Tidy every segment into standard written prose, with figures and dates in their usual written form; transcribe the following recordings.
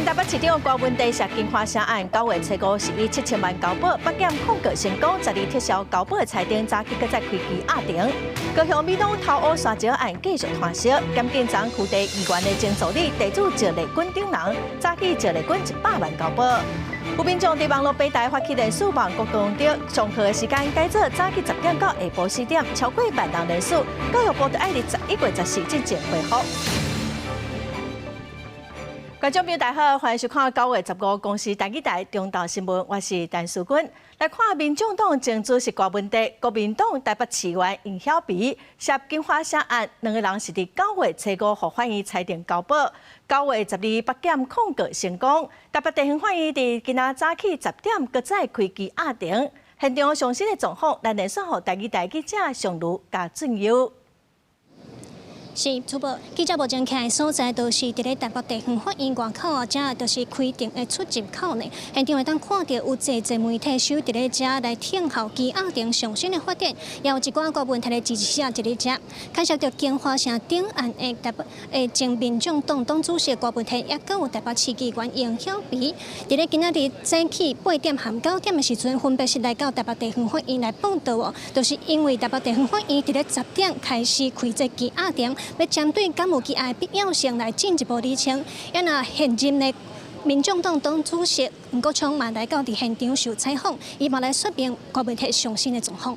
前台北市長郭文帝涉金華城案，9月初五是以7000萬交保，北檢控告成功，12撤銷交保的裁定，早起閣再開羈押庭。高雄美濃偷烏沙石案繼續拖燒，檢警昨區地議員的前助理地主趙麗君等人，早起趙麗君100萬交保。有民眾佇網路平台發起連署望國公德上課的時間改做早起10點到下晡4點，超過萬人連署，教育部著愛佇11月14進前回覆。觀眾朋友大家好，歡迎收看9月15公視台語台中晝新聞，我是陳淑君。來看民眾黨前主席郭文帝，國民黨台北市議員尹曉萍涉金華城案，兩个人是佇9月初五予法院裁定交保，9月12北檢控告成功。台北地方法院佇今仔早起10點，閣再開羈押庭。現場上新的狀況，咱連線予台語台記者尚如加俊優。是，主播記者目前徛的所在，就是佇咧台北地方法院外口啊，遮就是開庭的出入口呢。現場會當看著有濟濟媒體守佇咧遮來聽候羈押庭上新的發展，也有一寡郭文帝的支持者佇咧遮。牽涉著京華城頂案的台北的前民眾黨黨主席郭文帝，也閣有台北市議員楊曉萍，佇咧今仔日早起8點含9點的時陣，分別是來到台北地方法院來報到哦，就是因為台北地方法院佇咧10點開始開這羈押庭。欲針對敢有羈押的必要性來進一步釐清。也若現任的民眾黨黨主席黃國昌嘛來到佇現場受採訪，伊嘛來說明郭文帝上新的狀況。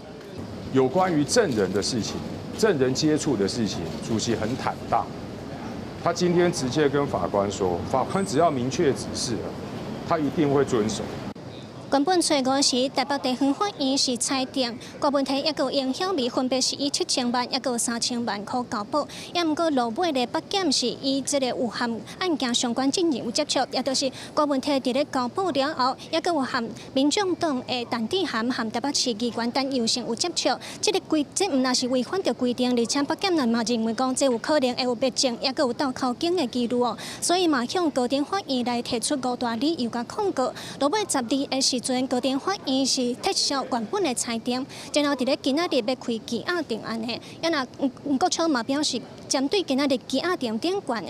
有關於證人的事情，證人接觸的事情，主席很坦蕩。他今天直接跟法官說，法官只要明確指示了，他一定會遵守。原本初五時，台北地方法院是裁定郭文帝抑閣楊曉美分別是以7000萬，抑閣3000萬箍交保。也毋過落尾的北檢是以這个有和案件相關證人有接觸，也就是郭文帝佇咧交保了後，抑閣有和民眾黨的陳智菡和台北市議員陳佑勝有接觸。這个規這毋但是違反著規定，而且北檢人嘛認為講這有可能會有密證，抑閣有鬥口供的記錄哦，所以嘛向高等法院來提出五大理由共控告。落尾12的時陣，高等法院是撤銷原本的裁定，然後佇咧今仔日欲開羈押庭按呢。也若黃國昌嘛表示，針對今仔日羈押庭頂懸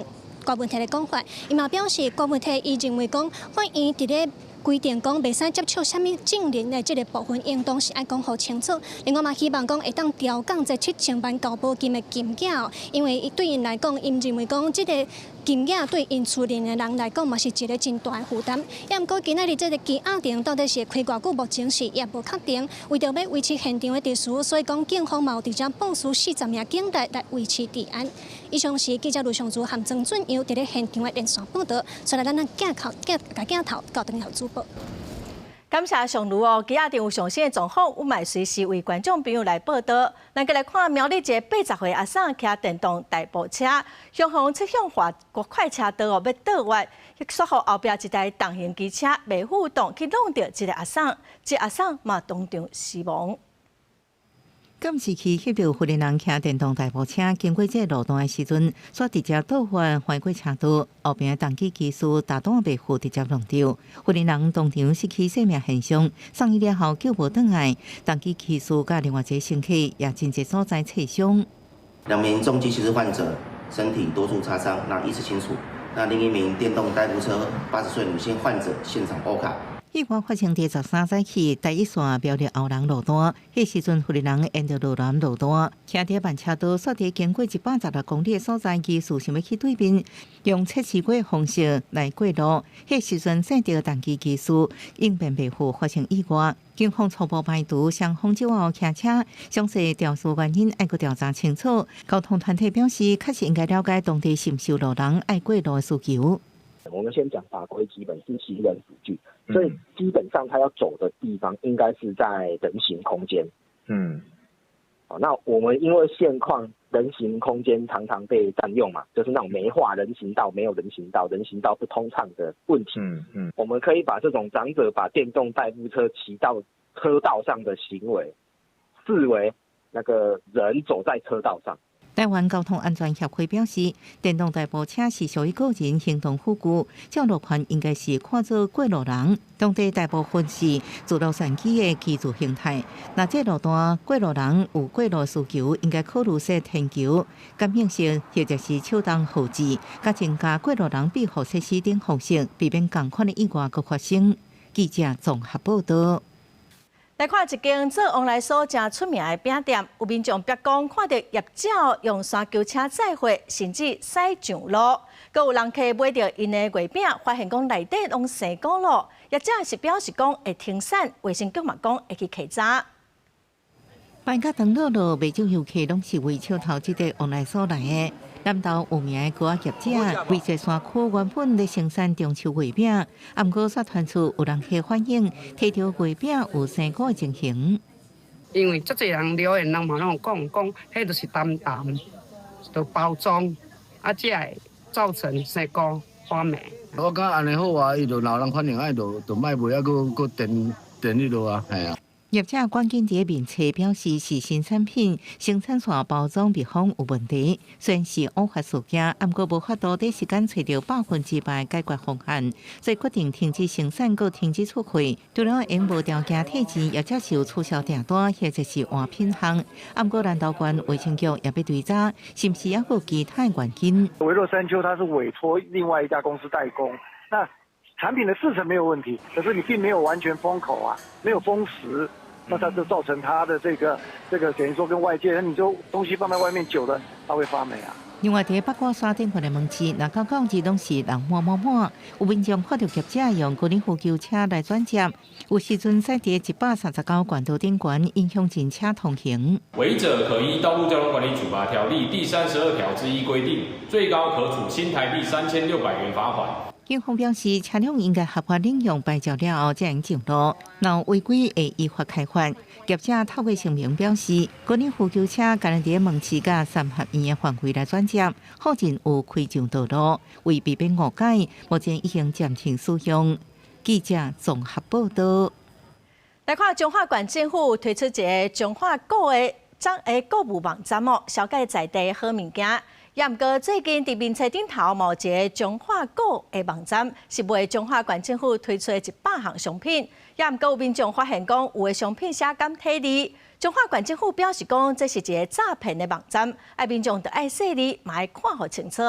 郭文帝的講法，伊嘛表示郭文帝伊認為講法院佇咧規定講袂使接觸啥物證人的這个部分，應當是愛講予清楚。另外嘛，希望講會當調降這七千萬交保金的金額，因為對𪜶來講，𪜶認為講這个金額對𪜶厝裡的人來講嘛是一个真大的負擔。也毋過今仔日這个羈押庭到底是開偌久，目前是也無確定。為著欲維持現場的秩序，所以講警方嘛有佇遮部署40名警力來維持治安。以上是記者盧尚如和曾俊陽佇咧現場的連線報導。出來咱咱鏡頭鏡共鏡頭交轉予主播。感謝上如哦，羈押庭有上新的狀況，阮嘛隨時為觀眾朋友來報道。咱閣來看苗栗一个80歲阿嬸騎電動代步車，雄雄切向橫過快車道哦，欲倒彎，煞予後壁一台重型機車袂赴擋去挵著這个阿嬸，這阿嬸嘛當場死亡。監視器翕著婦人騎電動代步車經過這个路段的時陣，煞直接倒彎橫過車道，後邊的重機騎士大膽袂赴直接撞著，婦人當場失去生命現象，送醫了後救無轉來，重機騎士佮另外一个乘客也真濟所在切傷。兩名重機騎士患者身體多處擦傷，那意識清楚。那另一名電動代步車80歲女性患者現場歐卡。意外發生佇13早起，台一線苗栗後人路段，彼時陣婦人沿著路南路段，騎佇慢車道，煞佇經過116公里的所在，疑似想欲去對面，用測試過的方式來過路。彼時陣，驶著重機騎士應變袂赴，發生意外。警方初步排除雙方酒後騎車，詳細肇事原因愛閣調查清楚。交通團體表示，確實應該了解當地是毋是有路人愛過路的需求。我們先講法規，基本是行人輔具，所以基本上他要走的地方應該是在人行空間。好，那我們因為現況人行空間常常被佔用嘛，就是那種沒畫人行道、沒有人行道、人行道不通暢的問題。我們可以把這種長者把電動代步車騎到車道上的行為，視為那個人走在車道上。台灣交通安全協會表示，電動代步車是屬於個人行動輔具，照路權應該是看做過路人。當地大部分是自洛杉磯的居住形態。若這路段過路人有過路需求，應該考慮設天橋、感應式或者是手動號誌，佮增加過路人庇護設施等方式，避免仝款的意外閣發生。記者綜合報導。來看一間做旺來酥誠出名的餅店，有民眾白講看著業者用山丘車載貨，甚至駛上路，閣有人客買著𪜶的月餅，發現講內底攏生菇囉。業者是表示講會停產，衛生局嘛講會去稽查。排甲長囉囉，袂少遊客攏是為笑頭這塊旺來酥來的。南投有名的糕仔業者，為這山區原本咧生產中秋月餅，啊，毋過煞傳出有人客反映，提著月餅有生菇的情形。因為足濟人留言，人嘛攏講講，彼就是澹澹，就包裝，啊，才會造成生菇發霉。我感覺按呢好啊，伊就若有人反映，愛就莫賣啊，閣閣墊墊彼落啊，嘿啊。業者趕緊佇面冊表示是新產品，生產線包裝密封有問題，雖然是偶發事件，毋過無法度短時間揣著100%解決方案，所以決定停止生產，閣停止出貨。除了𪜶無條件退錢，業者是有取消訂單或者是換品項。毋過南投縣衛生局也欲追查，是毋是猶閣有其他原因？微弱山丘，它是委託另外一家公司代工，那產品的製程沒有問題，可是你並沒有完全封口啊，沒有封實。那它就造成它的這個等於說跟外界，你就東西放在外面久了，它會發霉啊。另外，佇八卦山頂懸的門市，若九九日攏是人滿滿滿，有民眾看著業者用高爾夫球車來轉接，有時陣駛佇139縣道頂懸，影響人車通行。違者可依《道路交通管理處罰條例》第32條之一規定，最高可處新台幣3600元罰款。警方表示，車輛應該合法領用牌照了後才能上路，若違規會依法開罰。業者透過聲明表示，高爾夫球車干焦佇門市佮三合院的範圍來轉接，附近有開上道路，為避免誤解，目前已經暫停使用。記者綜合報導。來看彰化縣政府推出一个彰化購的彰的購物網站哦，紹介在地好物件。也毋過最近佇面冊頂頭嘛有一个彰化購的網站，是賣彰化縣政府推出的100項商品。也毋過有民眾發現講，有的商品寫簡體字。彰化縣政府表示講，這是一个詐騙的網站，愛民眾著愛細膩，嘛愛看予清楚。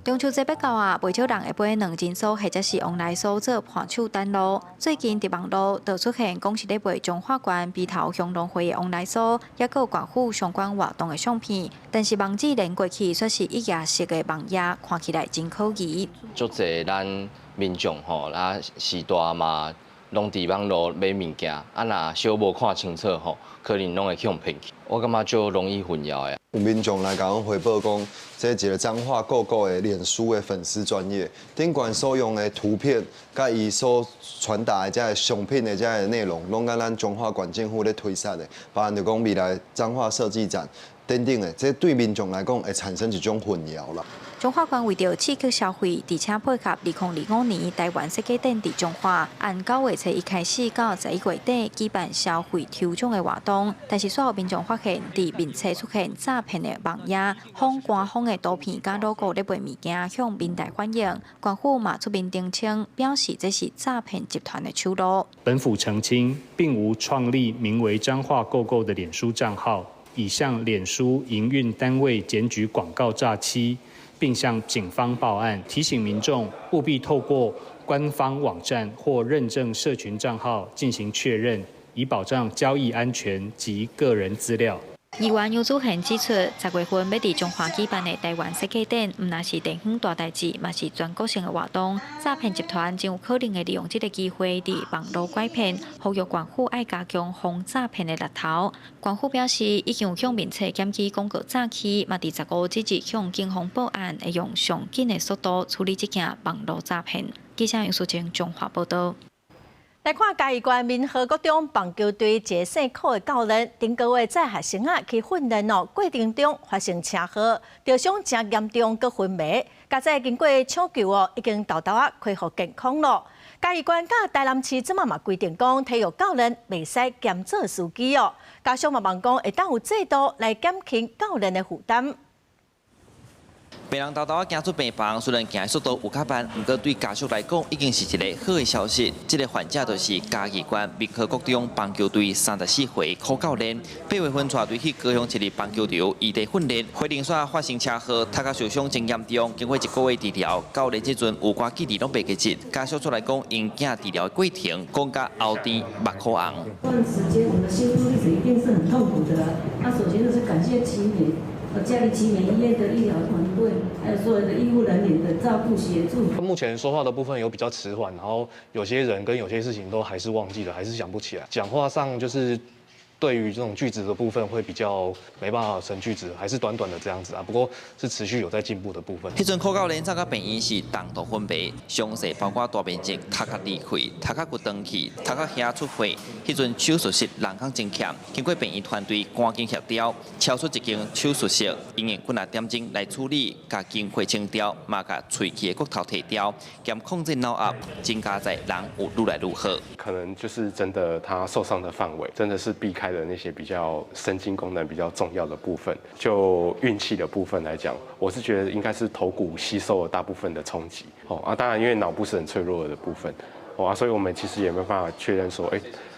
中秋節欲到啊，袂少人會買兩層酥或者是旺來酥做伴手等囉。最近佇網路就出現講是咧賣彰化縣埤頭鄉農會的旺來酥，抑閣有縣府相關活動的相片，但是網址連過去卻是一頁式的網頁，看起來真可疑。足濟咱民眾吼，啊序大嘛，攏佇網路買物件，啊若小無看清楚吼，可能攏會去予騙去。我感覺足容易混淆的。有民眾來共阮回報講，這一个彰化購購的臉書的粉絲專頁，頂懸所用的圖片，佮伊所傳達的這个商品的這个內容，攏佮咱彰化縣政府咧推捒的，包含著講未來彰化設計展等等的，這對民眾來講會產生一種混淆啦。彰化縣為著刺激消費，而且配合2025年台灣設計展佇彰化，按9月初一開始到11月底舉辦消費抽獎的活動，但是煞有民眾發現佇面冊出現詐騙的網頁，仿官方的圖片佮 logo 咧賣物件，向民代反映，縣府嘛出面澄清，表示這是詐騙集團的手路。本府澄清，並無創立名為彰化購購的臉書帳號，已向臉書營運單位檢舉廣告詐欺。並向警方報案，提醒民眾務必透過官方網站或認證社群帳號進行確認，以保障交易安全及個人資料。議員游祖賢指出，10月份欲佇彰化舉辦的台灣設計展，毋但是地方大代誌，嘛是全國性的活動。詐騙集團真有可能會利用這个機會佇網路拐騙，呼籲縣府愛加強防詐騙的力頭。縣府表示，已經有向面冊檢舉廣告詐欺，嘛佇15這日向警方報案，會用上緊的速度處理這件網路詐騙。記者楊淑貞彰化報導。來看嘉義縣民和國中棒球隊一个姓柯的教練，頂个月載學生仔去訓練哦，過程中發生車禍，著傷誠嚴重，閣昏迷。佳哉經過搶救哦，已經沓沓仔恢復健康囉。嘉義縣佮台南市這馬嘛規定講，體育教練袂使兼做司機哦。家屬嘛望講會當有制度來減輕教練的負擔。病人沓沓仔行出病房，雖然行的速度有較慢，毋過對家屬來講已經是一个好的消息。這个患者就是嘉義縣民和國中棒球隊34歲柯教練，8月份帶隊去高雄市立棒球場異地訓練，火龍煞發生車禍，頭殼受傷真嚴重，經過一個月治療，教練這陣有寡記憶攏袂記得。家屬出來講，𪜶囝治療的過程講甲喉甜目箍紅。這段時間，我們的心路歷程一定是很痛苦的。那首先就是感謝奇美。嘉義奇美醫院的醫療團隊，還有所有的醫護人員的照顧協助。目前說話的部分有比較遲緩，然後有些人跟有些事情都還是忘記了，還是想不起來。講話上就是對於這種句子的部分會比較沒辦法成句子，還是短短的這樣子啊。不過是持續有在進步的部分。彼陣柯教練送到病院是重度昏迷，傷勢包括大面積頭殼裂開、頭殼骨斷去、頭殼遐出血。彼陣手術室人工真欠，經過病院團隊趕緊協調，抽出一間手術室，𪜶用幾若點鐘來處理，共經血清掉，嘛共喙齒的骨頭提掉，兼控制腦壓，真佳哉人有愈來愈好。可能就是真的，他受傷的範圍真的是避開了那些比較神經功能比較重要的部分。就運氣的部分來講，我是覺得應該是頭骨吸收了大部分的衝擊。哦啊，當然因為腦部是很脆弱的部分，哦啊，所以我們其實也沒辦法確認說，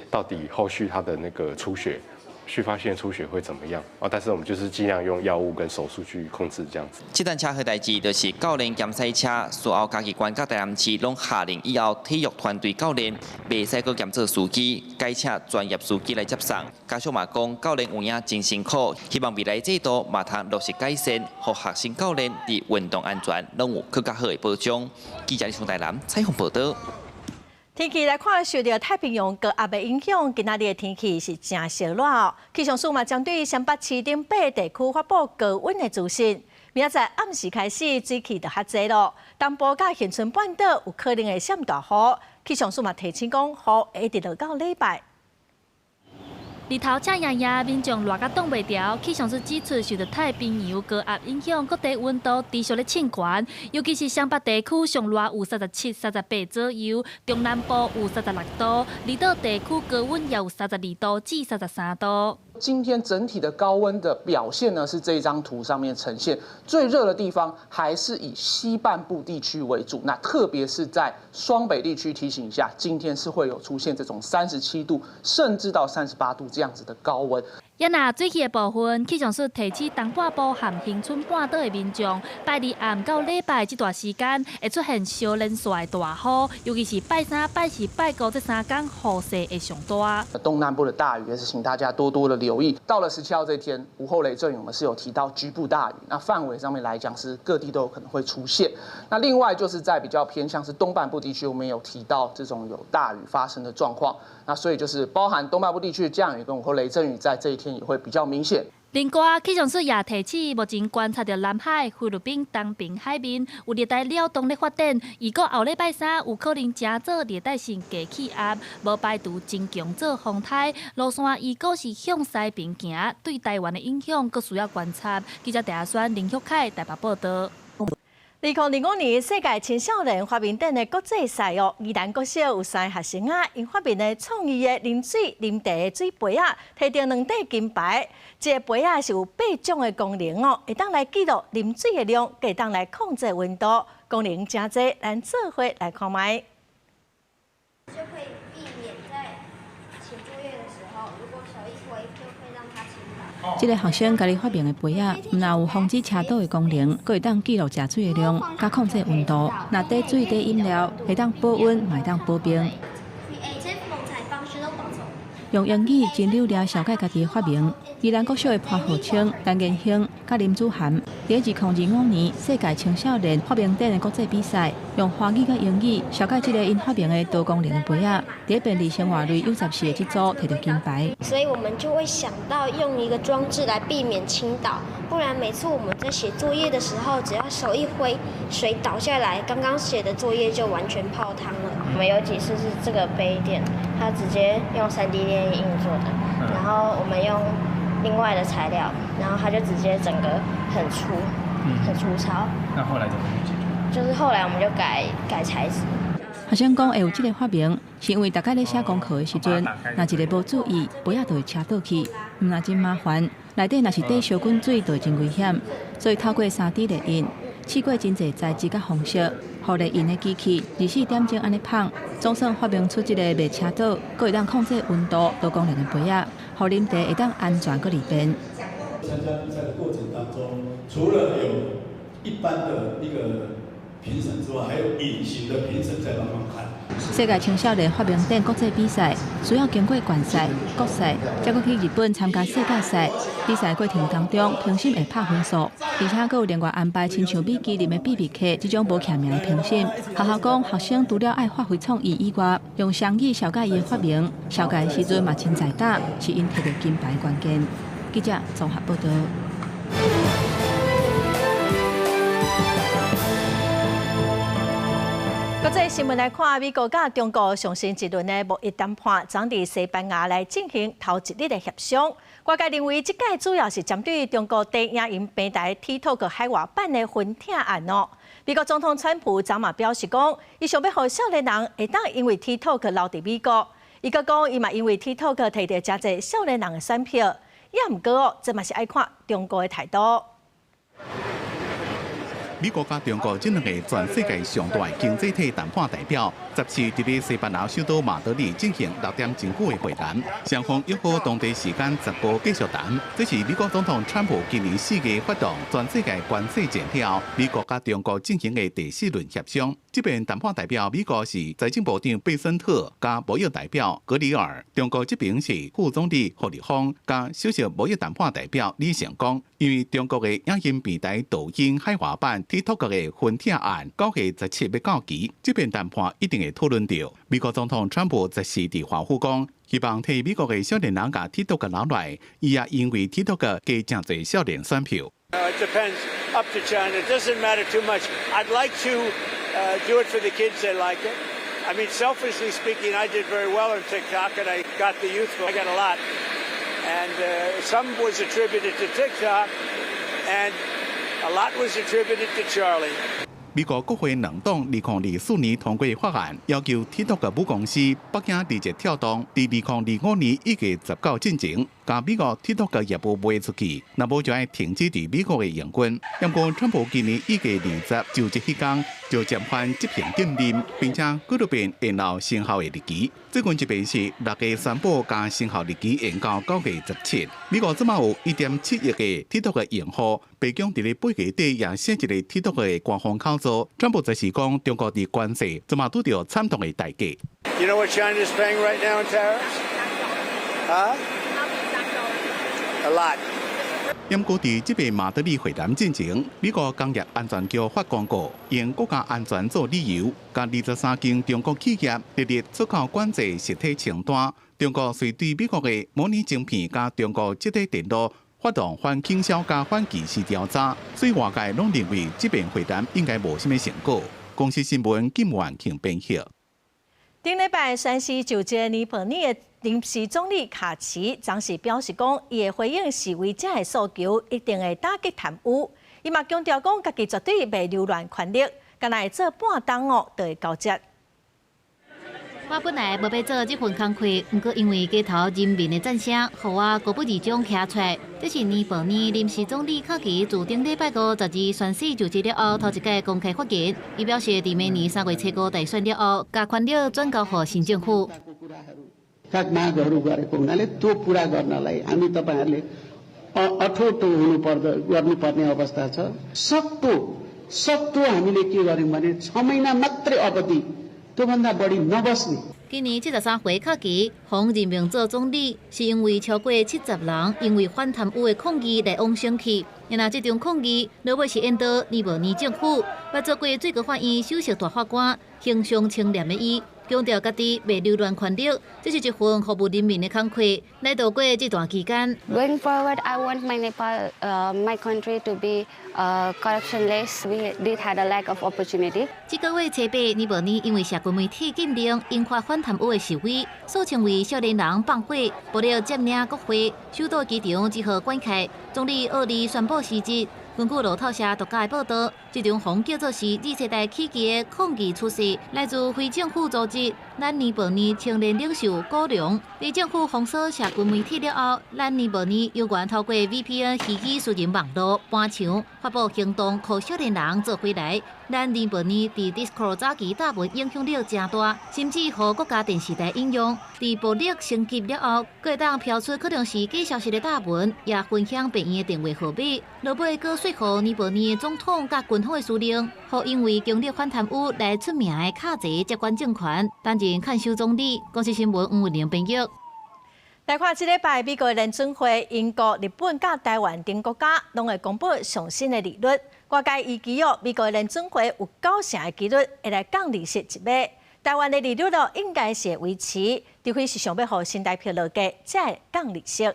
到底後續他的那個出血，續發性出血會怎麼樣啊？但是我們就是盡量用藥物跟手術去控制這樣子。這單車禍代誌就是教練兼賽車，事後嘉義縣佮台南市攏下令以後體育團隊教練袂使閣兼做司機，改請專業司機來接送。家屬嘛講，教練有影真辛苦，希望未來制度嘛通落實改善，予學生教練佇運動安全攏有閣較好的保障。記者李台南採訪報道。天氣來看，受著太平洋高壓的影響，今仔日的天氣是誠燒熱哦。氣象署嘛針對雙北市頂八地區發布高溫的資訊。明仔載暗時開始，水汽就較濟咯。東部佮恆春半島有可能會閃大雨。氣象署嘛提醒講，雨會一直落到禮拜。日頭赤炎炎，民眾熱甲擋袂牢。氣象署指出，受著太平洋高壓影響，各地溫度持續咧衝懸，尤其是雙北地區上熱有37、38左右，中南部有36度，離島地區高溫也有32度至33度。今天整體的高溫的表現呢，是這一張圖上面呈現最熱的地方，還是以西半部地區為主。那特別是在雙北地區，提醒一下，今天是會有出現這種37度甚至到38度這樣子的高溫。也若水汽的部分，氣象署提醒東半部和恆春半島的民眾，拜二暗到禮拜這段時間會出現小連續的大雨，尤其是拜三、拜四、拜五這三工雨勢會上大。東南部的大雨也是請大家多多的留意。到了17號這天，午後雷陣雨，我們是有提到局部大雨，那範圍上面來講是各地都有可能會出現。那另外就是在比較偏向是東半部地區，我們有提到這種有大雨發生的狀況。那所以就是包含東半部地區的降雨跟午後雷陣雨，在這一天也會比較明顯。另外，氣象署也提醒，目前觀察著南海、菲律賓東爿海面有熱帶擾動咧發展，預估後禮拜三有可能成做熱帶性低氣壓，無排除增強做風颱。路線預估是向西爿行，對台灣的影響閣需要觀察。記者鄭阿宣、林旭凱台北報道。2025年世界青少年發明展的國際賽哦，宜蘭國小有三个學生仔，𪜶發明的創意的啉水啉茶的水杯仔，提著兩塊金牌。這个杯仔是有八種的功能哦，會當來記錄啉水的量，會當來控制溫度，功能誠濟，咱做伙來看覓。就可以避免在寫作業的時候，如果手一揮，就會讓它傾倒。這个學生家己發明的杯仔，毋但有防止車倒的功能，閣會當記錄食水的量，佮控制溫度。若貯水貯飲料，會當保溫，嘛會當保冰。用英語真溜掠紹介家己的發明。宜蘭國小的潘浩清、陳建興、佮林子涵，佇2025年世界青少年發明展的國際比賽，用華語佮英語紹介這个𪜶發明的多功能的杯仔，佇便利生活類有14个這組提著金牌。所以我們就會想到用一個裝置來避免傾倒，不然每次我們在寫作業的時候，只要手一揮，水倒下來，剛剛寫的作業就完全泡湯了。我們有幾次是這個杯墊，它直接用3D 列印做的，然後我們用另外的材料，然後它就直接整個很粗，很粗糙。那後來怎麼去解決？就是後來我們就改改材質。學生講會有這个發明，是因為逐擺咧寫功課的時陣，若一个無注意，杯仔就會車倒去，毋但真麻煩，內底若是缀燒滾水，就會真危險。所以透過3D 列印，試過真濟材質佮方式，予列印的機器24點鐘按呢麭，總算發明出這个袂車倒，閣會當控制溫度、多功能的杯仔，予啉茶會當安全閣利便。參加比賽的過程當中，除了有一般的一個評審之外，還有隱形的評審在幫忙看。世界青少年發明展國際比賽需要經過縣賽、國賽，才閣去日本參加世界賽。比賽過程當中，評審會拍分數，而且閣有另外安排親像米其林的必比客這種無記名的評審。學校講，學生除了愛發揮創意以外，用雙語紹介伊的發明，紹介的時陣嘛真在膽，是𪜶摕著金牌關鍵。記者綜合報道。國際新聞來看，美國佮中國上新一輪的貿易談判，將佇西班牙來進行頭一日的協商。外界認為，這屆主要是針對中國低影音平台 TikTok 海外版的分拆案哦。美國總統川普昨嘛表示講，伊想欲予少年人會當因為 TikTok 留佇美國。伊閣講，伊嘛因為 TikTok 提著誠濟少年人的選票。也毋過哦，這嘛是愛看中國的態度。美國佮中國這兩個全世界上大經濟體談判代表，十四佇咧西班牙首都馬德里進行6點鐘久的會談，雙方約好當地時間15繼續談。這是美國總統川普今年4月發動全世界關稅戰了後，美國佮中國進行的第四輪協商。這邊談判代表美國是財政部長貝森特佮貿易代表格里爾，中國這邊是副總理賀立峰佮首席貿易談判代表李成剛。因為中國的影音平台抖音海外版 TikTok 的分拆案9月17欲到期，這邊談判一定會討論著。美國總統川普十四佇華府講，希望替美國的少年人共 TikTok 留來，伊也因為 TikTok 加誠濟少年選票。 It depends up to China. It doesn't matter too much. I'd like to do it for the kids. They like it. I mean, selfishly speaking, I did very well on TikTok, and I got the youth. I got a lot, and some was attributed to TikTok, and a lot was attributed to Charlie. 美國國會兩黨2024年通過法案，要求 TikTok 母公司北京字節跳動，佇2025年1月19進前，共美國 TikTok 業務賣出去，若無就愛停止佇美國的營運。不過，川普今年1月20就職彼工就暫緩執行禁令，並且幾落遍延後生效的日期。最近一遍是6月宣布將生效日期延到9月17。美國這馬有1.7億个 TikTok 的用戶，白宮佇咧8月底也設一个 TikTok 的官方口座。川普就是講，中國佇關稅這馬拄著慘痛的代價。 You know what China is paying right now in tariffs? Huh? A lot. 毋過佇這擺馬德里會談進前，美國工業安全局發公告，用國家安全做理由，共23間中國企業列入出口管制實體清單。中國遂對美國的模擬晶片佮中國積體電路發動反傾銷佮反歧視調查，所以外界攏認為這擺會談應該無啥物成果。公視新聞金萬慶編譯。頂禮拜宣誓就職尼泊爾的臨時總理卡奇，昨時表示講，伊會回應示威者的訴求，一定會打擊貪污。伊嘛強調講，家己絕對袂留戀權力，干焦會做半冬哦，就會交接。我本來無欲做這份工課，毋過因為街頭人民的讚聲，予我高不二種徛出來。這是尼泊爾臨時總理卡奇自頂禮拜五12宣誓就職了後，頭一擺公開發言。伊表示，佇明年3月初5大選了後，共權力轉交予新政府。 मागहरू गरेको हुनाले त्यो पुरा गर्नलाई हामी तपाईँहरूले अठोटो हुनु पर्द गर्नुपर्ने अवस्था छ। सक्दो सक्दो हामीले के गर्यौँ भने 6 महिना मात्रै अवधि, त्योभन्दा बढी नबस्ने। 今年73歲卡奇予任命做總理，是因為超過70人因為反貪污的抗議來往選去。然這場抗議，落尾是引導尼泊爾政府，捌做過最高法院首席大法官、形象清廉的伊，強調家己袂留戀權力，這是一份服務人民的工課。來度過這段期間。 Going forward, I want my Nepal, my country to be corruptionless. We did had a lack of opportunity. 這個月初八，尼泊爾因為社群媒體禁令引發反貪污的示威，俗稱為少年人放火，暴力佔領國會，首都機場只好關開。總理奧利宣布辭職。根據路透社獨家的報道，這場予人叫做是次世代起機的抗議出席，來自非政府組織咱尼泊爾青年領袖高龍。佇政府封鎖社群媒體了後，咱尼泊爾猶原透過 VPN 虛擬私人網路搬牆，發布行動，予少年人做伙來。咱尼泊爾佇 Discord 早期貼文影響力誠大，甚至予國家電視台引用。佇暴力升級了後，閣會當飄出可能是假消息的貼文，也分享病院的電話號碼。落尾閣說服尼泊爾的總統佮軍方的司令，予因為強力反貪污來出名的卡齊接管政權，擔任看守總理。公視新聞黃文玲編譯。來看這禮拜美國聯準會、英國、日本佮台灣等國家，攏會公布上新的利率。外界預期哦，美國聯準會有9成的幾率會來降利息一碼。台灣的利率咯，應該是會維持，除非是想欲予新台幣落價，才會降利息。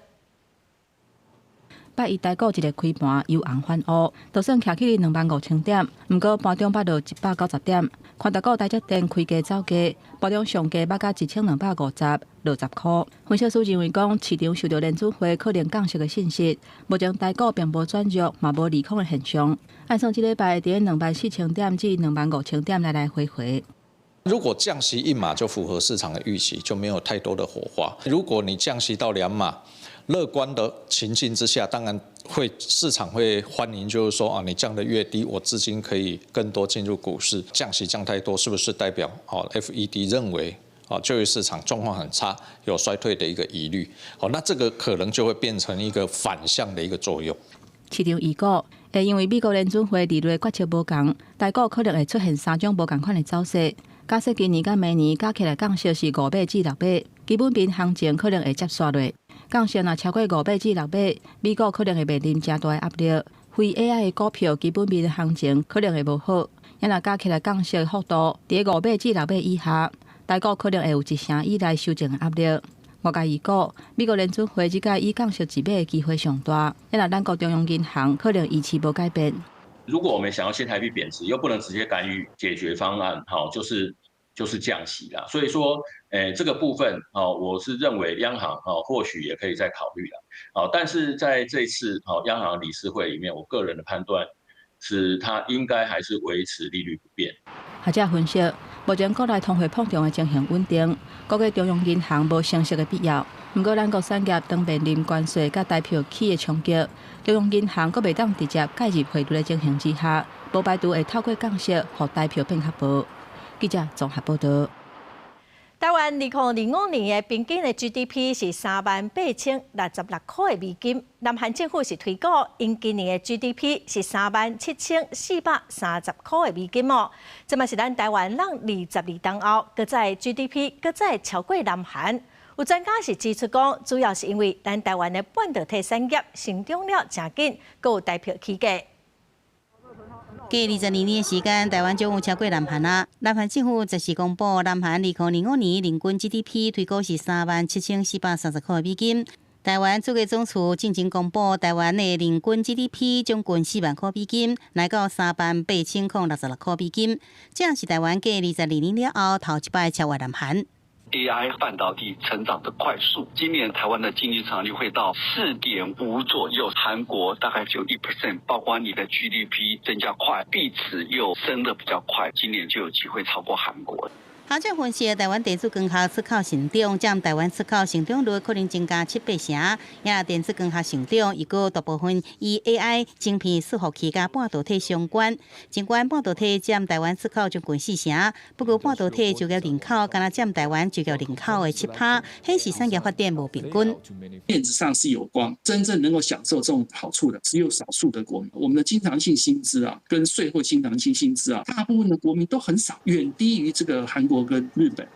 拜一台股一个開盤由紅翻烏，就算徛起25,000點，毋過盤中捌落190點。看台股台積電開低走低，盤中上低捌到1,250，落10箍。分析師認為講，市場受著聯準會可能降息的信息，目前台股並無轉弱，嘛無利空的現象。按算這禮拜佇24,000點至25,000點來來回回。如果降息1碼就符合市場的預期，就沒有太多的火花。如果你降息到2碼，樂觀的情境之下，當然會市場會歡迎，就是說啊，你降得越低，我資金可以更多進入股市。降息降太多，是不是代表哦，FED 認為啊，就業市場狀況很差，有衰退的一個疑慮？好，那這個可能就會變成一個反向的一個作用。市場預估會因為美國聯準會利率決策無仝，台股可能會出現三種無仝款的走勢。假設今年佮明年加起來降息是5碼至6碼，基本面行情可能會接續落。降息若超過5碼至6碼，美股可能會面臨誠大的壓力。非 AI 的股票基本面行情可能會無好。若加起來降息幅度佇5碼至6碼以下，台股可能會有1成以內修正的壓力。外界預估，美國聯準會這擺以降息一碼的機會上大，若咱國中央銀行可能維持無改變。如果我們想要新台幣貶值，又不能直接干預解決方案，好，就是降息啦。所以說，這個部分，哦，我是認為央行，哦，或許也可以再考慮啦。好，但是在這次，哦，央行理事會裡面，我個人的判斷是，它應該還是維持利率不變。學者分析，目前國內通貨膨脹的情形穩定，國家中央銀行無升息的必要。毋過，咱國產業當面臨關稅佮台票起的衝擊，中央銀行閣袂當直接介入匯率的情形之下，無排除會透過降息，予台票變較薄。記者綜合報導。台灣2025年的平均的 GDP 是38,066塊的美金，南韓政府是推估，𪜶今年的 GDP 是37,430塊的美金哦。這嘛是咱台灣咱22冬後，閣再 GDP 閣再超過南韓。有專家是指出講，主要是因為咱台灣的半導體產業成長了誠緊，閣有台票起價。過22年的時間，台灣終於超過南韓啊！南韓政府這時公布，南韓2025年人均 GDP 推估是37,430塊美金。台灣主計總處進前公布，台灣的人均 GDP 將近4萬塊美金，來到38,066塊美金。這是台灣過22年了後頭一擺超越南韓。 AI 半導體成長的快速，今年台灣的經濟成長率會到4.5左右，韓國大概只有1%，包括你的 GDP 增加快，幣值又升得比較快，今年就有機會超過韓國。學者分析，台灣電子光學出口成長，佔台灣出口成長率可能增加七八成。也電子光學成長，伊閣大部分與 AI 晶片伺服器佮半導體相關。儘管半導體佔台灣出口將近4成，不過半導體就業人口敢若佔台灣就業人口的7趴，顯示產業發展無平均。面子上是有光，真正能夠享受這種好處的只有少數的國民。我們的經常性薪資啊，跟稅後經常性薪資啊，大部分的國民都很少，遠低於這個韓國跟日本。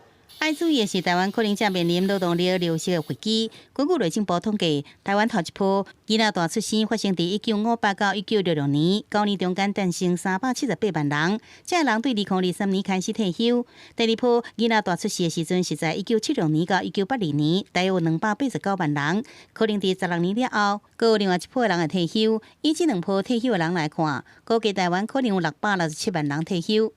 愛注意的是，台灣可能正面臨勞動力流失的危機。根據內政部統計，台灣頭一波囡仔大出生發生佇1958到1966年，9年中間誕生378萬人，這人對2023年開始退休。第二波囡仔大出世的時陣是在1976年到1982年，大約有289萬人，可能佇16年了後，閣有另外一波人會退休。以這兩波退休的人來看，估計台灣可能有667萬人退休。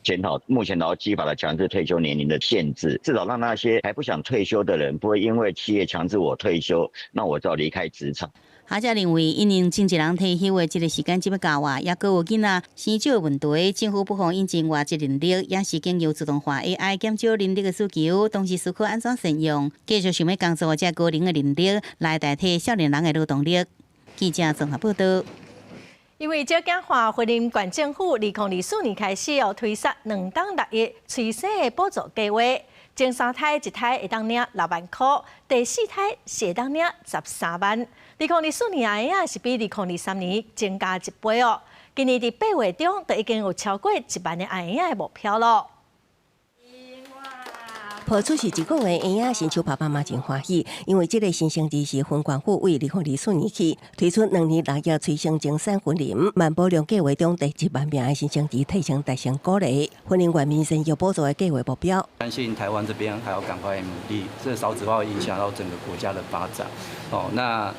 檢討目前勞基法的強制退休年齡的限制，至少讓那些還不想退休的人，不會因為企業強制我退休，那我就要離開職場。學者認為，因應真濟人退休的這个時間這欲到啊，抑閣有囡仔生少的問題，政府不妨引進外籍人力，也是經由自動化 AI 減少人力的需求，同時思考按怎善用，繼續想欲工作這高齡的人力來代替少年人的勞動力。記者綜合報導。因為少子化，雲林縣政府2024年開始哦推出兩冬六億催生的補助計劃，前三胎一胎會當領6萬箍，第四胎是會當領13萬。2024年的嬰仔是比2023年增加一倍哦。今年佇8月中就已經有超過1萬个嬰仔的目標囉。抱出世一個月嬰仔，新手爸爸媽真歡喜，因為這个新生兒是雲縣府為2024年起推出2年6億催生增產雲林萬保量計劃中第1萬名的新生兒提升達成鼓勵，雲林縣民生育補助的計劃目標。相信台灣這邊還要趕快努力，這少子化會影響到整個國家的發展。哦，那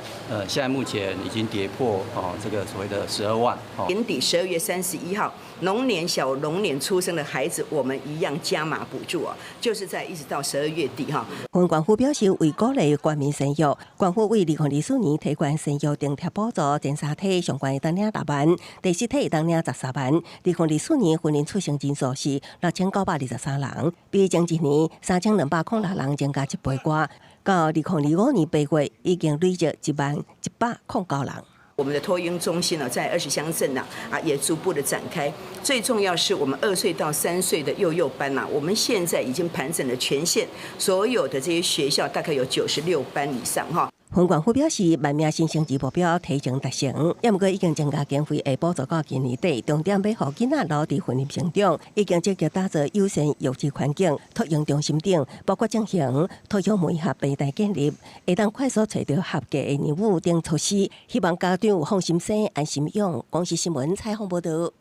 現在目前已經跌破哦這個所謂的12萬。年底12月31號，龍年小龍年出生的孩子，我們一樣加碼補助啊，就是在一直到12月底哈。雲縣府表示，為鼓勵國民生育，縣府為2024年提懸生育津貼補助，前三胎上懸會當領6萬，第四胎會當領13萬。2024年雲林出生人數是6923人，比前一年3206人增加一倍多。到2025年8月，已經累積10,109人。我們的托嬰中心呢，在20鄉鎮呢，啊，也逐步的展開。最重要是我們2歲到3歲的幼幼班呐，我們現在已經盤整了全縣所有的這些學校，大概有96班以上哈。雲縣府表示，萬名新生兒目標提前達成，也毋過已經增加經費，會補助到今年底。重點欲予囡仔留佇雲林成長，已經積極打造友善育兒環境、托嬰中心等，包括進行托育媒合平台建立，會當快速揣著合格的娘母等措施，希望家長放心生、安心養。公視新聞採訪報導。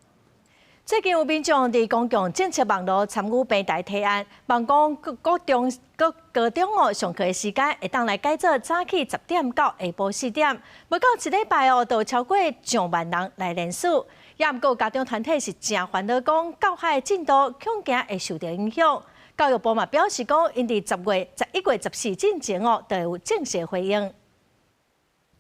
最近有民眾佇公共政策網路參與平台提案，望講國中、國高中哦上課的時間會當來改做早起10點到下晡4點。無夠一禮拜哦，就有超過上萬人來聯署。也毋過家長團體是誠煩惱，講教學的進度恐驚會受著影響。教育部嘛表示講，𪜶佇10月、11月14進前哦，就會有正式回應。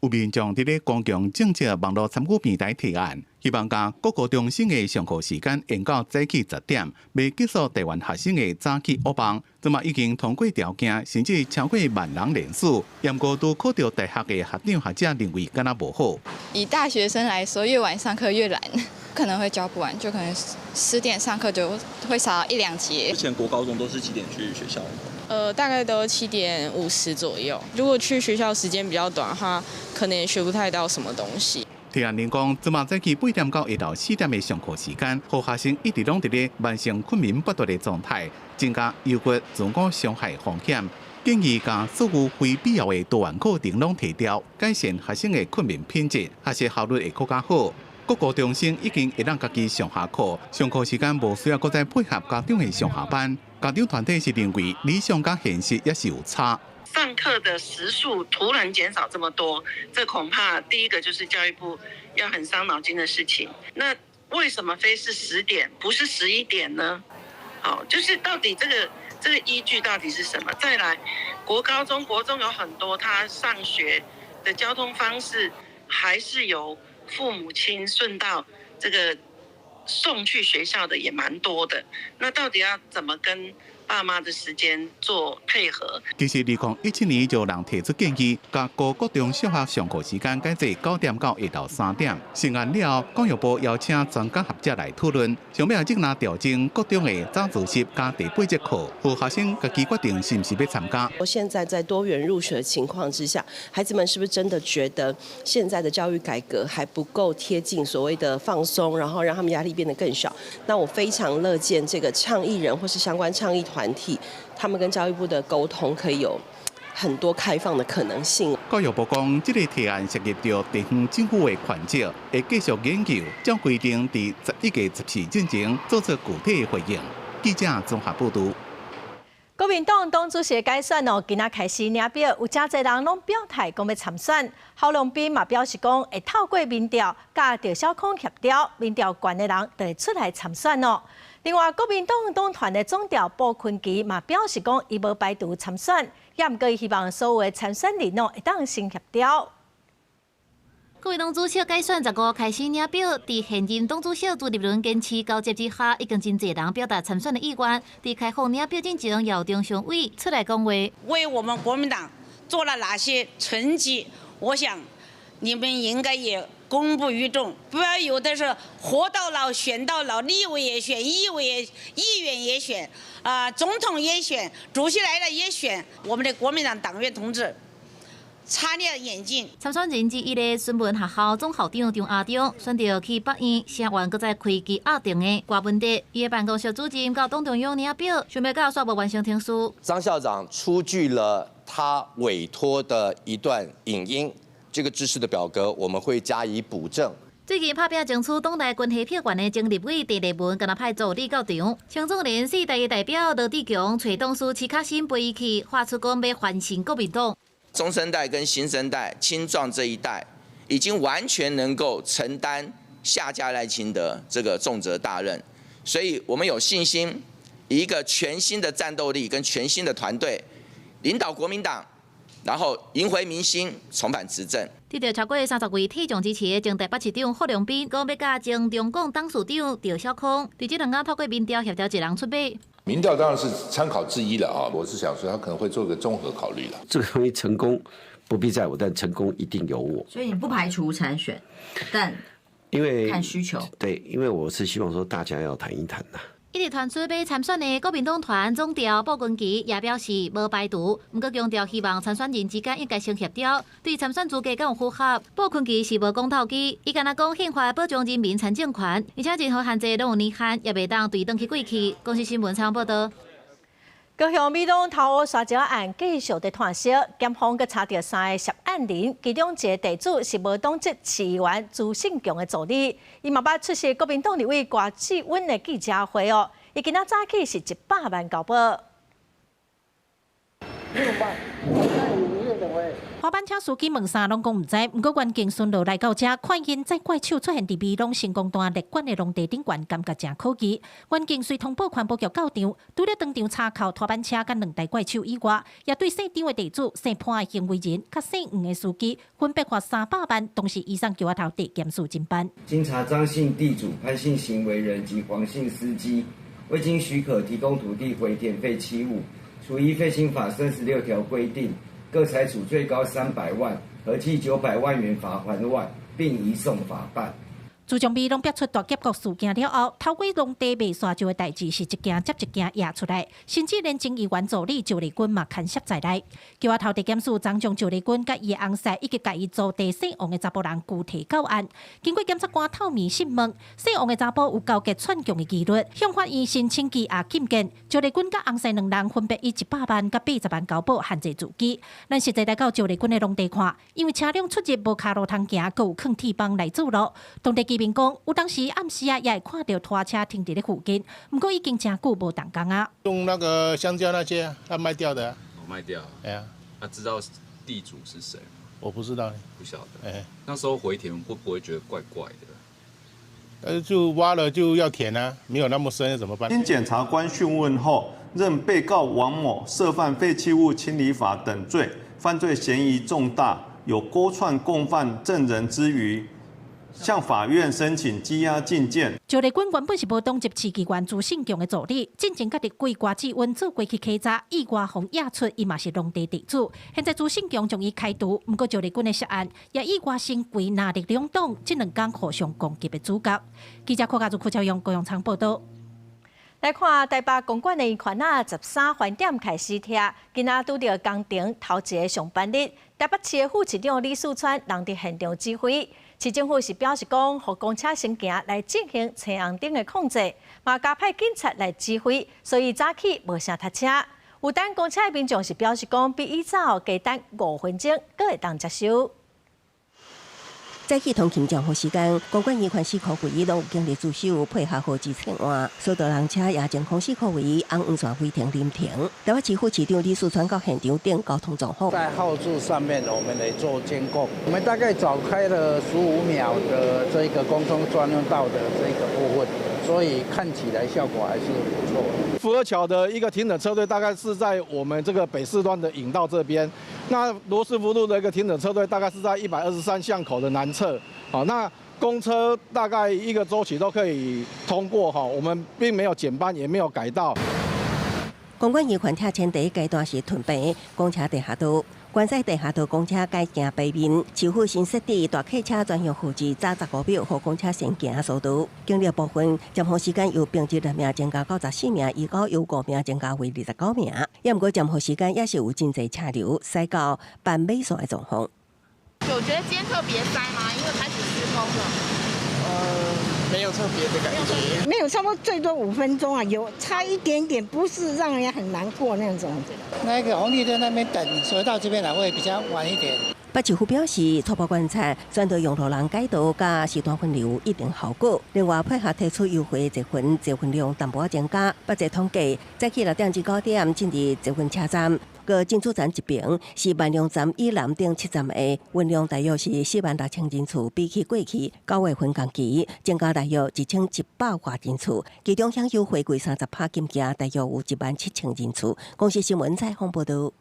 有民眾佇咧公共政策網路參與平台提案，希望將國高中生的上課時間延到早起10點，欲結束台灣學生的早起噩夢。這馬已經通過條件，甚至超過萬人聯署。毋過拄考著大學的學長學者認為敢若無好。以大學生來說，越晚上課越懶，可能會教不完，就可能10點上課就會少一兩節。之前國高中都是幾點去學校？大概都7點50左右。如果去學校時間比較短的話，可能也學不太到什麼東西。提案人講，這馬早起8點到下晝4點的上課時間，予學生一直攏佇咧慢性睏眠不斷的狀態，增加憂鬱、自我傷害風險。建議將所有非必要的多元課程攏提掉，改善學生的睏眠品質，學習效率會閣較好。國高中生已經會當家己上下課，上課時間無需要閣再配合家長的上下班。家長團體是認為理想佮現實也是有差。上課的時數突然減少這麼多，這恐怕第一個就是教育部要很傷腦筋的事情。那為什麼非是10點，不是11點呢？好，就是到底這個依據到底是什麼？再來，國高中、國中有很多他上學的交通方式還是由父母親順道這個送去學校的也蠻多的。那到底要怎麼跟爸媽的時間做配合？其實，2017年就有人提出建議，將高國中小學上課時間改做9點到下晝3點。成案了後，教育部邀請專家學者來討論，想欲這若調整國中的早自習佮第八節課，予學生家己決定是毋是欲參加。我現在在多元入學的情況之下，孩子們是不是真的覺得現在的教育改革還不夠貼近所謂的放鬆，然後讓他們壓力變得更小？那我非常樂見這個倡議人或是相關倡議團體，他們跟教育部的溝通可以有很多開放的可能性。教育部講，這个提案涉及著地方政府的權責，會繼續研究，照規定佇11月14進前做出具體的回應。記者綜合報導。國民黨黨主席改選哦，今仔開始領表，有誠濟人攏表態講欲參選。郝龍斌嘛表示講，會透過民調佮鄭小康協調，民調懸的人就會出來參選哦。另外，國民黨黨團的總召傅崐萁嘛表示講，伊無排除參選，也毋過希望所有的參選人哦會當先協調。國民黨主席改選15開始領表，佇現任黨主席朱立倫堅持交接之下，已經真濟人表達參選的意願。佇開放領表進前，由中常委出來講話。為我們國民黨做了哪些成績？我想你們應該也公布於眾，不要有的是活到老選到老，立委也選，議委也議員也選，啊，總統也選，主席來了也選，我們的國民黨黨員同志擦亮眼睛。參選人之一的孫文學校總校長張亞中選擇去北院聲援閣再開機壓定的郭文德，伊的辦公室主任到黨中央領表，想欲到煞無完成程序。張校長出具了他委託的一段影音，這個知識的表格我們會加以補正。最近拍拚爭取黨內關係票源的前立委鄭麗文，今仔派助理到場，青總連四代的代表羅志強，揣董事徐卡新陪伊去，發出講欲翻身國民黨。中生代跟新生代、青壯這一代，已經完全能夠承擔下架賴清德這個重責大任，所以我們有信心，以一個全新的戰鬥力跟全新的團隊，領導國民黨，然後贏回民心，重返執政。得到超過30位體重支持的前台北市長賀龍斌，講欲佮前中廣董事長趙小康，佇這兩工透過民調協調一人出馬。民調當然是參考之一了啊，我是想說他可能會做個綜合考慮了。這個東西成功不必在我，但成功一定有我。所以你不排除參選，但因為看需求。對，因為我是希望說大家要談一談吶。一直傳出欲參選的國民黨團總召布群基也表示無排除，毋過強調希望參選人之間應該先協調，對參選資格敢有符合。布群基是無講透機，伊干焦講憲法保障人民參政權，而且任何限制攏有年限，也袂當對轉去過去。公視新聞採訪報導。高雄美濃頭烏沙石案繼續佇拖燒，檢方閣查著三个涉案人，其中一个地主是無黨籍市議員朱勝強的助理，伊嘛捌出席國民黨立委郭志溫的記者會哦。伊今仔早起是100萬交保。6萬。拖板車司機問啥攏講毋知，毋過員警巡邏來到遮，看見載怪手出現佇美濃成功段列管的農地頂懸，感覺誠可疑。員警隨通報環保局到場，除了當場查扣拖板車佮兩台怪手以外，也對姓張的地主、姓潘的行為人、佮姓黃的司機，分別罰300萬，同時移送橋仔頭地檢署偵辦。經查張姓地主、潘姓行為人及黃姓司機未經許可提供土地回填廢棄物，處依廢青法36條規定，各裁處最高300萬，合計900萬元罰鍰外，並移送法辦。自從美濃爆出大劫國事件了後，偷過農地賣沙石的代誌是一件接一件掖出來，甚至連前議員助理趙麗君嘛牽涉在內。橋仔頭地檢署昨將趙麗君佮伊的翁婿以及共伊租地姓王的查埔人拘提到案。經過檢察官透明訊問，姓王的查埔有勾結串供的疑慮，向法院申請羈押禁見。趙麗君佮翁婿兩人分別以100萬佮80萬交保限制自己。咱實際來到趙麗君的農地看，因為車輛出入無跤路通行，閣有囥鐵枋來阻路。當地居民講，有當時暗時啊，也會看著拖車停佇咧附近，毋過已經誠久無動工啊。用那個香蕉那些，他賣掉的。哦，賣掉。哎呀，他知道地主是誰嗎？我不知道。不曉得。哎，那時候回填會不會覺得怪怪的？就挖了就要填啊，沒有那麼深怎麼辦？經檢察官訊問後，認被告王某涉犯廢棄物清理法等罪，犯罪嫌疑重大，有勾串共犯證人之虞。向法院申請羈押禁見。趙麗君原本是無黨籍市議員朱勝強的助理，進前佮立委郭志溫做過去稽查，意外予驗出伊嘛是農地地主。現在朱勝強將伊開除，毋過趙麗君的涉案也意外成為藍綠兩黨這兩工互相攻擊的主角。記者郭家祖、柯超勇、高永昌報導。來看台北公館的圓環仔13環點開始拆，今仔拄著工程頭一个上班日。台北市的副市長李四川人佇現場指揮，市政府是表示講，予公車先行來進行青紅燈的控制，嘛加派警察來指揮，所以早起無啥塞車。有等公車的民眾是表示講，比以早加等5分鐘，閣會當接受。早起通勤降雨時間，公館圓環四箍圍攏有警力駐守，配合號誌切換，疏導人車也將空四箍圍紅黃線違停臨停。台北市副市長李四川到現場頂交通狀況。在號誌上面，我們來做監控。我們大概早開了15秒的這個公眾專用道的這個部分。所以看起來效果還是不錯。福和橋的一個停等車隊大概是在我們這個北四端的引道這邊，那羅斯福路的一個停等車隊大概是在123巷口的南側。好，那公車大概一個週期都可以通過哈，我們並沒有減班，也沒有改道。公館醫院拆遷第一階段是屯平公車地下道，關西地下道公車改行背面，市府新設置大客車專用號誌，早15秒，予公車先行疏導。警力部分，暫予時間由平日6名增加到14名，預告由5名增加為29名。也毋過暫予時間也是有真濟車流駛到斑馬線的狀況。有覺得今天特別塞嗎？因為開始施工了。沒有特別的感覺，沒有，差不多最多5分鐘啊，有差一點點，不是讓人家很難過那種。那個紅綠燈那邊等，所以到這邊來會比較晚一點。北市府表示，初步觀察，宣導用路人改道佮時段分流有一定效果。另外，配合提出優惠捷運，捷運量淡薄增加。北捷統計，早起6點至9點進入捷運車站，閣進出站一邊是萬隆站以南頂七站的運量大約是46,000人次，比起過去9月份同期增加大約1100外人次。其中享優惠貴30趴金額大約有17,000人次。公視新聞採訪報導。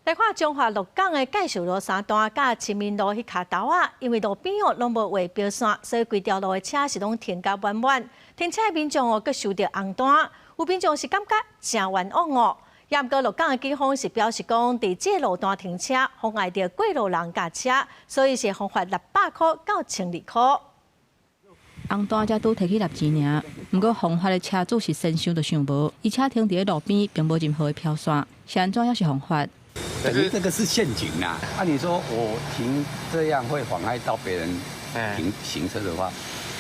來看彰化鹿港的介壽路三段佮親民路彼跤頭仔，因為路邊哦攏無畫標線，所以規條路的車是攏停甲滿滿。停車的民眾哦，閣收著紅單，有民眾是感覺誠冤枉哦。也毋過鹿港的警方是表示講，佇這個路段停車妨礙著過路人佮車，所以是予罰600箍到1200箍。紅單才拄提去納錢爾，毋過予罰的車主是先想都想無，伊車停佇咧路邊，並無任何的標線，是按怎猶是予罰？等於這個是陷阱啊！按理說我停這樣會妨礙到別人停行車的話，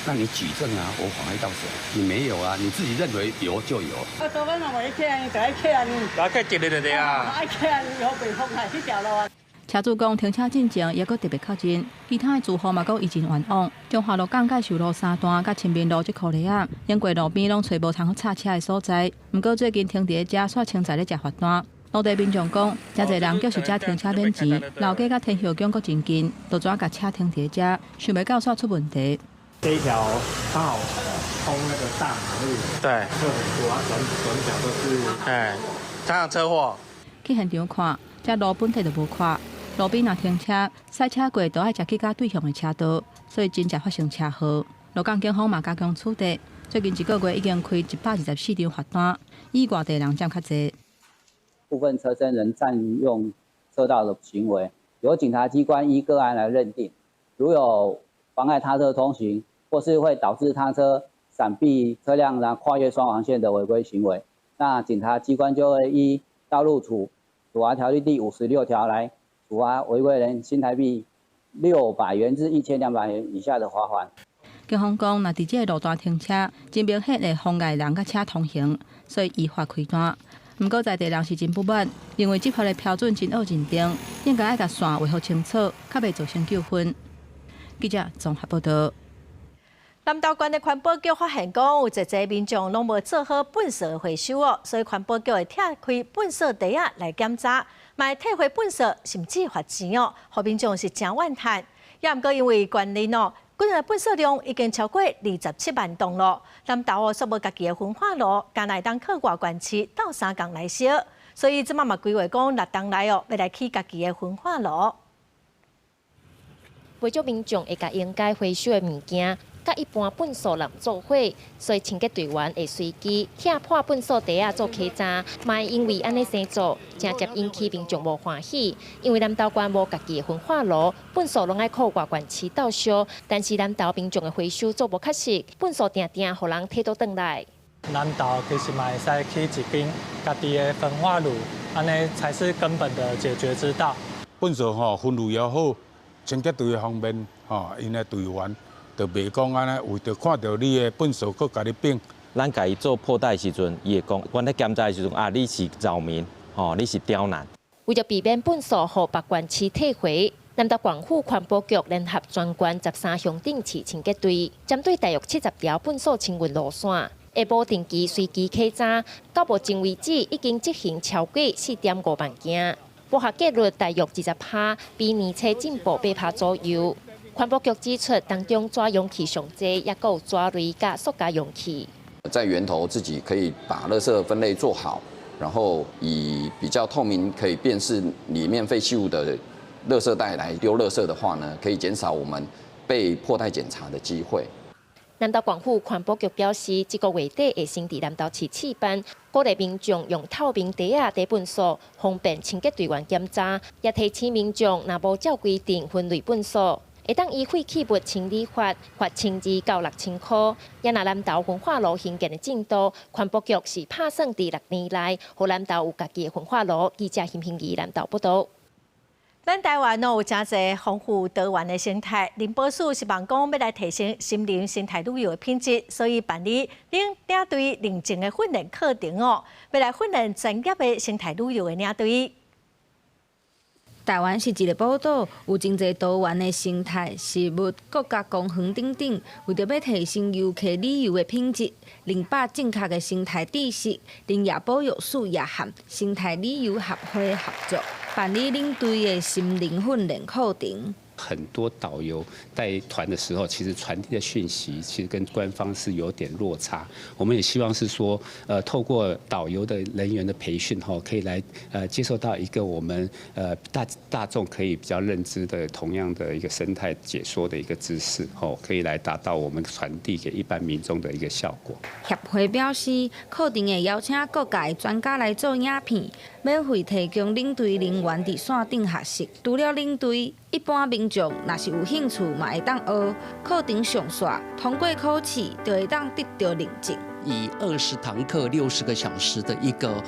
那你舉證啊，我妨礙到誰？你沒有啊，你自己認為有就有。啊，昨晚若無去客，就愛客呢。來客一日就對啊。愛客呢，好被妨礙這條路啊。車主講停車進前，猶閣特別確認，其他的住戶嘛講伊真冤枉。彰化鹿港介壽路三段佮親民路這箍犁仔，經過路邊攏揣無通好插車的所在。毋過最近停佇咧遮，煞清在咧食罰單。當地民眾講，誠濟人叫是遮停車免錢，老街佮天后宮閣真近，就怎共車停佇咧遮，想袂到煞出問題。這一條剛好通那個大馬路，車很多啊，轉轉角都是，哎，常常車禍。去現場看，這路本體就無寬，路邊若停車，賽車過都愛食去佮對向的車道，所以真正發生車禍。鹿港警方嘛加強取締，最近一個月已經開124張罰單，以外地人佔較濟。部分車身人佔用車道的行為，由警察機關依個案來認定。如有妨礙他車通行，或是會導致他車閃避車輛然後跨越雙黃線的違規行為，那警察機關就會依道路處罰條例第56條來處罰違規人新台幣600元至1200元以下的罰款。警方講，若佇這個路段停車，真明顯會妨礙人佮車通行，所以依法開單。毋過在地人是真不滿，認為執法的標準真惡認定，應該愛共線畫予清楚，較袂造成糾紛。記者綜合報導。南投縣的環保局發現講，有濟濟民眾攏無做好糞埽回收哦，所以環保局會拆開糞埽袋仔來檢查，嘛會退回糞埽，甚至罰錢哦，予民眾是誠怨嘆。也毋過因為縣內哦，規个糞埽量已經超過27萬噸咯，南投哦，煞無家己的焚化爐，干焦會當靠外縣市鬥相共來燒，所以這馬嘛規劃講六冬來哦，欲來起家己的焚化爐。袂少民眾會共應該回收的物件，佮一般糞埽攏做伙，所以清潔隊員會隨機拆破糞埽袋仔做篩查，嘛會因為按呢生做，誠濟引起民眾無歡喜。因為南投縣無家己的焚化爐，糞埽攏愛靠外縣市鬥燒，但是南投民眾的回收做無確實，糞埽定定予人提倒轉來。南投其實嘛會使起一間家己的焚化爐，按呢才是根本的解決之道。糞埽吼分類也好，清潔隊方面吼，𪜶的隊員就袂講按呢，為著看著你的糞埽，閣共你反。咱共伊做破袋的時陣，伊會講，阮咧檢查的時陣啊，你是擾民，吼，你是刁難。為著避免糞埽予別縣市退回，南投縣府環保局聯合全縣13鄉鎮市清潔隊，針對大約70條糞埽清運路線，會無定期隨機檢查，到目前為止已經執行超過4.5萬件，報核結率大約20%，比年初進步8%左右。環保局指出，當中紙容器上濟，抑閣有紙類佮塑膠容器。在源頭自己可以把垃圾分類做好，然後以比較透明、可以辨識裡面廢棄物的垃圾袋來丟垃圾的話呢，可以減少我們被破袋檢查的機會。南投縣府環保局表示，這個月底會先佇南投市試辦，鼓勵民眾用透明袋仔袋糞埽，方便清潔隊員檢查，也提醒民眾若無照規定分類糞埽，會當依廢棄物清理法罰1000到6000箍。也若南投焚化爐興建的進度，環保局是拍算佇6年內，予南投有家己的焚化爐。記者邢平儀南投報道。咱台灣有誠濟豐富多元的生態，林保署希望講欲來提升森林生態旅遊的品質，所以辦理領領隊認證的訓練課程哦，欲來訓練專業的生態旅遊的領隊。台灣是一个寶島，有真濟多元的生態、食物、國家公園等等。為著欲提升遊客旅遊的品質，認捌正確的生態知識，林業保育署也和生態旅遊協會合作，辦理領隊的森林訓練課程。很多導遊帶團的時候，其實傳遞的訊息其實跟官方是有點落差。我們也希望是說，透過導遊的人員的培訓，吼，可以來接受到一個我們大眾可以比較認知的同樣的一個生態解說的一個知識，吼，可以來達到我們傳遞給一般民眾的一個效果。協會表示，課程會邀請各界專家來做影片，免費提供領隊人員佇線頂學習。除了領隊，一般民眾若是有興趣，嘛會當學。課程上煞，通過考試就會當得到認證。以20堂課60個小時的一個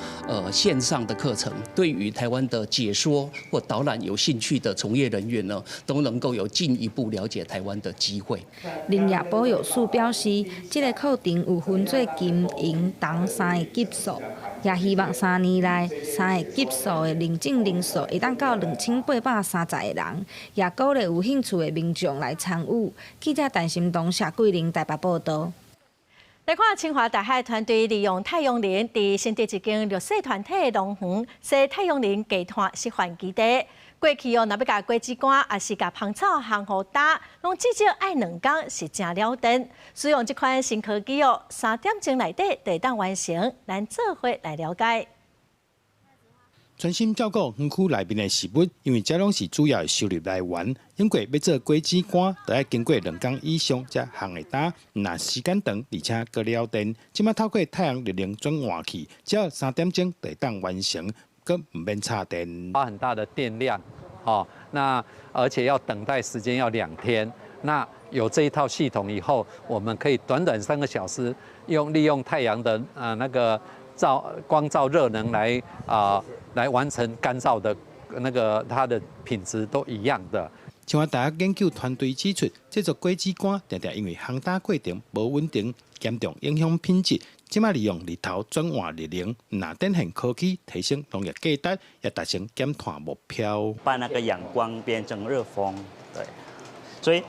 線上的課程，對於台灣的解說或導覽有興趣的從業人員呢，都能夠有進一步了解台灣的機會。林業保育署表示，這个課程有分做金、銀、銅三个級數，也希望3年內三个級數的認證人數會當到2830個人，也鼓勵有興趣的民眾來參與。記者陳心東、謝桂玲台北報道。來看清華大學團隊利用太陽能，佇新竹一間弱勢團體的農園，設太陽能低碳示範基地。過去哦，若欲共果子乾，抑是共芳草烘予焦，攏至少愛2工，是誠了電。使用這款新科技哦，3點鐘內底就會當完成。咱做伙來了解。專心照顧園區內面的食物，因為這攏是主要的收入來源。因過欲做果子乾，就愛經過2工以上才烘會焦，若時間長，而且閣了電。這馬透過太陽熱能轉換器，只要3點鐘就會當完成，閣毋免插電。花很大的電量，哦，那而且要等待時間要2天。那有這一套系統以後，我們可以短短3個小時，利用太陽的那個照光照熱能來完成乾燥的那個，它的品質都一樣的。清華大學研究團隊指出，製作果子乾，常常因為烘焦過程無穩定，嚴重影響品質。這馬利用日頭轉換熱能，若展現科技提升農業價值，也達成減碳目標。把那個陽光變成熱風，對，所以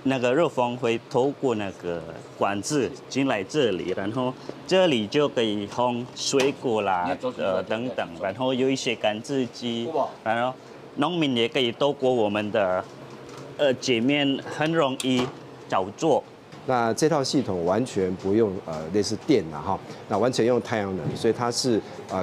那個熱風會透過那個管子進來這裡，然後這裡就可以烘水果啦，等等，然後有一些乾制機，然後農民也可以透過我們的界面很容易操作。那這套系統完全不用類似電腦哈，那完全用太陽能，所以它是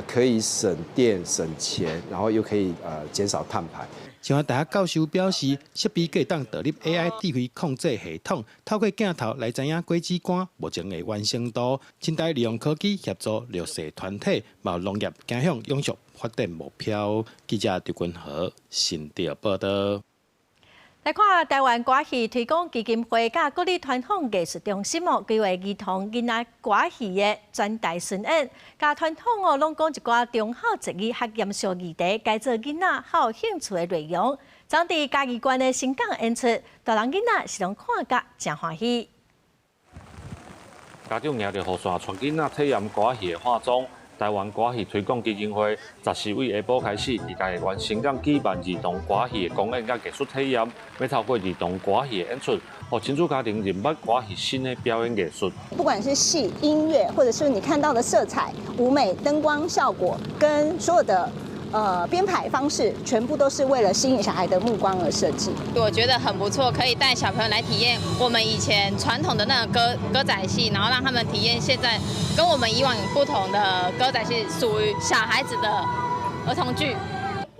可以省電省錢，然後又可以減少碳排。清華大學教授表示，設備會當導入 AI 智慧控制系統，透過鏡頭來知影果子乾目前的完成度。清大利用科技協助弱勢團體，嘛農業走向永續發展目標。記者張君和新竹報道。來看台灣歌戲推廣基金會佮國立傳統藝術中心哦，規劃兒童囡仔歌戲的全台巡演，佮傳統哦攏講一寡忠孝節義較嚴肅議題，改做囡仔較有興趣的內容。昨佇嘉義縣的新港演出，大人囡仔是攏看甲誠歡喜。家長拿著雨傘，帶囡仔體驗歌戲的化妝。台灣歌戲推廣基金會14位下晡開始，佇嘉義縣新港舉辦兒童歌戲的公演佮藝術體驗，欲透過兒童歌戲的演出，予親子家庭認捌歌戲新的表演藝術。不管是戲、音樂，或者是你看到的色彩、舞美、燈光效果，跟所有的编排方式，全部都是为了吸引小孩的目光而设计。我觉得很不错，可以带小朋友来体验我们以前传统的那个歌仔戏，然后让他们体验现在跟我们以往不同的歌仔戏，属于小孩子的儿童剧。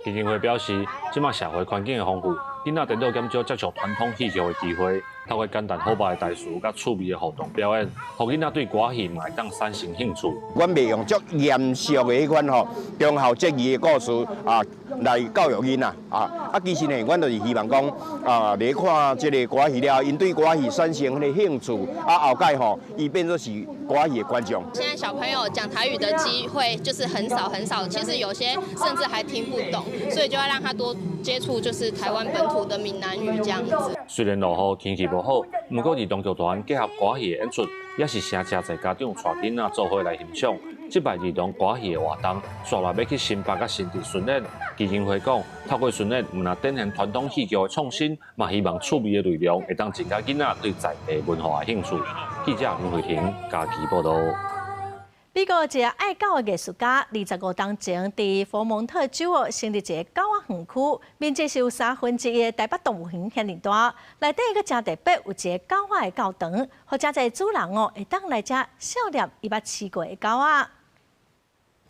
基金会表示，这马社会环境的丰富，囡仔颠倒减少接触传统戏剧的机会，透过简单好捌的台词佮趣味的互动表演，予囡仔对歌仔戏嘛会当产生兴趣。阮袂用足严肃的彼款吼忠孝节义的故事啊来教育囡仔啊，其实呢，阮就是希望讲啊，咧看这个歌仔戏了，𪜶对歌仔戏产生彼个兴趣啊，后盖吼，伊变做是歌仔戏的观众。现在小朋友讲台语的机会就是很少很少，其实有些甚至还听不懂，所以就要让他多接触就是台湾本土的闽南语这样子。虽然落雨天气无好，毋过儿童剧团结合歌戏的演出，也是成真济家长带囡仔做伙来欣赏。这摆儿童歌戏的活动，煞来欲去新北佮新竹巡演。基金会讲，透过巡演，毋但展现传统戏剧的创新，嘛希望趣味的内容会当增加囡仔对在地文化的兴趣。记者林慧婷嘉义报道。美国一个爱狗的艺术家，25冬前伫佛蒙特州哦成立一个狗仔园区，面积是有1/3的台北动物园遐尔大。内底阁真特别，有一个狗仔的教堂，予真济主人哦会当来遮笑念伊捌饲过的狗仔。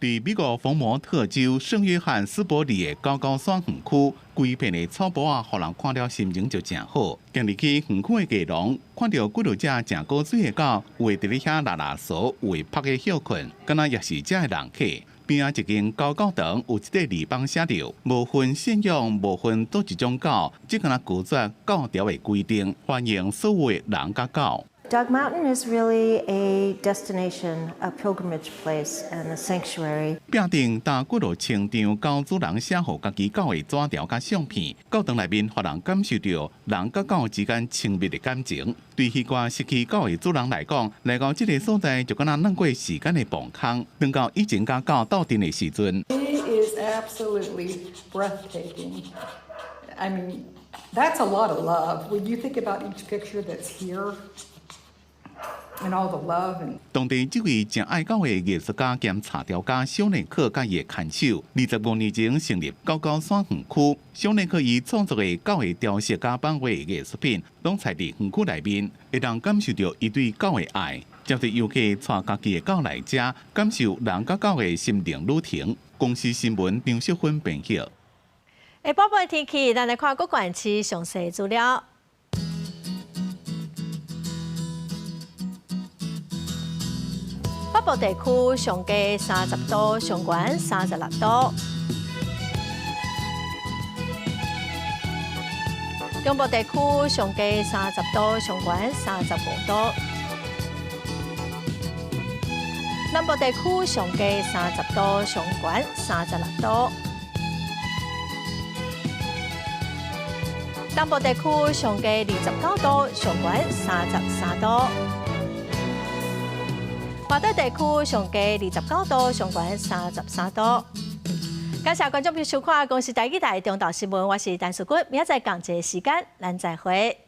伫美国佛蒙特州圣约翰斯伯里的狗狗山园区，规片的草坡仔，予人看了心情就真好。行入去园区的艺廊，看著几落只诚古锥的狗，有的伫咧遐拉拉趖，有的趴咧歇睏，敢若也是遮的人客。边仔一间狗教堂有一块字板写著：无分信仰，无分佗一种狗，这敢若拒绝教条的规定，欢迎所有的人佮狗。 Dog Mountain is really a destination, a pilgrimage place, and a sanctuary. 壁顶搭几落千张狗主人写予家己狗的纸条佮相片，教堂内面予人感受著人佮狗之间亲密的感情。对彼寡失去狗的主人来讲，来到这个所在就敢若转过时间的磅空，转到以前佮狗斗阵的时阵。 He is absolutely breathtaking. I mean, that's a lot of love. When you think about each picture that's here and all the love and 当地这位诚爱狗的艺术家兼插雕家小内克佮伊的牵手，25年前成立狗狗山园区。小内克伊创作的狗的雕塑佮版画艺术品，拢臍伫园区内面，会当感受著伊对狗的爱。针对游客带家己的狗来遮，感受人佮狗的心灵旅程。公视新闻张秀芬编辑。下晡的天气，咱来看各县市详细资料。北部地区上低30度，上悬36度。中部地区上低30度，上悬35度。南部地区上低30度，上悬36度。东部地区上低29度，上悬33度。华东地区上低29度，上悬33度。感谢观众朋友收看《公视台语台》中昼新闻，我是陈淑君，明仔载仝一个时间，咱再会。